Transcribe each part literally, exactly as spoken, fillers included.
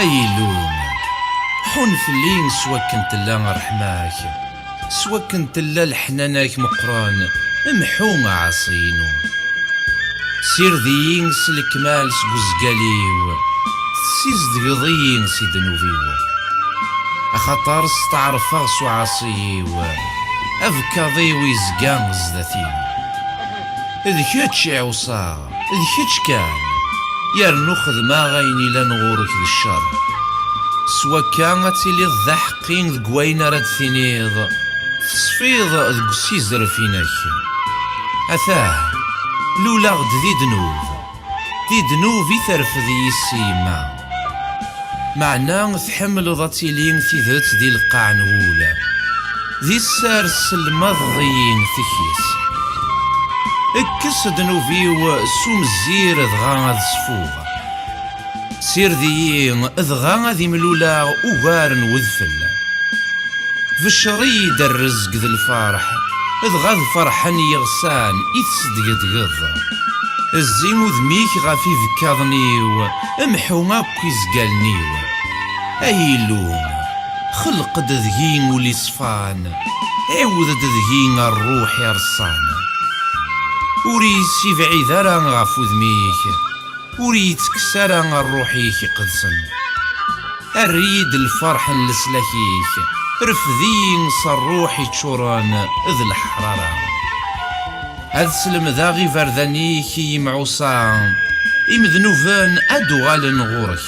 Ay Illu, ḥun fell-i s wakken tella ṛṛeḥma-k, s wakken tella leḥnana-k meqqren, mḥu aɛaṣi-inu. Sired-iyi s lekmal seg uzgal-iw, tessizedgeḍ-iyi si ddnub-iw. Axaṭer steɛṛfeɣ s uɛaṣi-iw, abekkaḍ-iw izga zdat-i. D kečč i ɛuṣaɣ, d kečč kan, yernu xedmeɣ ayen ilan ɣur-k d ccer. S wakka ad tiliḍ d aḥeqqi deg wayen ara d-tiniḍ, teṣfiḍ deg usizref-inek. Atah, luleɣ-d di ddnub, di ddnub i terfed yis-s yemma. Meɛna tḥemmleḍ ad tili tidet di lqaɛ n wul, di sser sselmadeḍ-iyi tikli-s. Kkes ddnub-iw s umezzir dɣa ad ṣfuɣ. Sired-iyi dɣa ad imluleɣ ugar n wedfel. Beccer-iyi-d rrezg d lferḥ, dɣa ad ferḥen yiɣsan i tesdegdgeḍ. Zzi udem-ik ɣef ibekkaḍen-iw, mḥu akk izgalen-iw. Ay Illu, xelq-d deg-i ul iṣfan, ɛiwed-d deg-i ṛṛuḥ ireṣṣan. Ur iyi-ssibɛid ara ɣef udem-ik, ur iyi-ttekkes ara ṛṛuḥ-ik iqedsen. Err-iyi-d lferḥ n leslak-ik, refd-iyi s ṛṛuḥ iččuren d leḥrara. Ad slemdeɣ iberdan-ik i yimɛuṣa, imednuben ad d-uɣalen ɣur-k.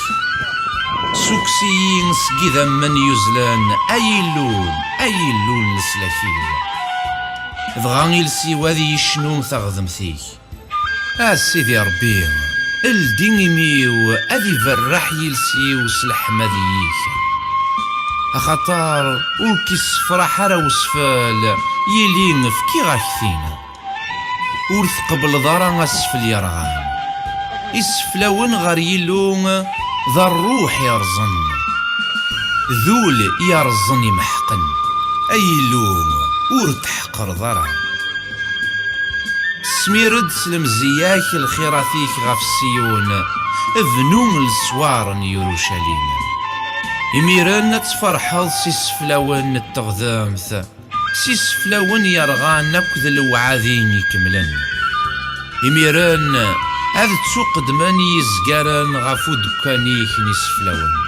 Ssukkes-iyi seg idammen yuzlen, ay Illu, ay Illu n leslak-iw. Dɣa iles-iw ad yecnu taɣdemt-ik. A Sidi Ṛebbi, ldi imi-w ad iberreḥ yiles-iw s leḥmadi-ik. Axaṭer ur k-issefraḥ ara usfel, yili fkiɣ-ak-t-in. Ur tqebbleḍ ara asfel yerɣan. Iseflawen ɣer Yillu d ṛṛuḥ iṛẓen, d ul yerẓen imeḥqen. Ay Illu, ur tḥeqqreḍ ara. Smir-d s lemzeyya-k lxirat-ik ɣef Siyun, bnu leswar n Yurucalim. Imiren ad tferḥeḍ s iseflawen n teɣdemt, s iseflawen yerɣan akked lewɛadi ikemlen. Imiren ad ttuqeddmen yizgaren ɣef udekkan-ik n iseflawen.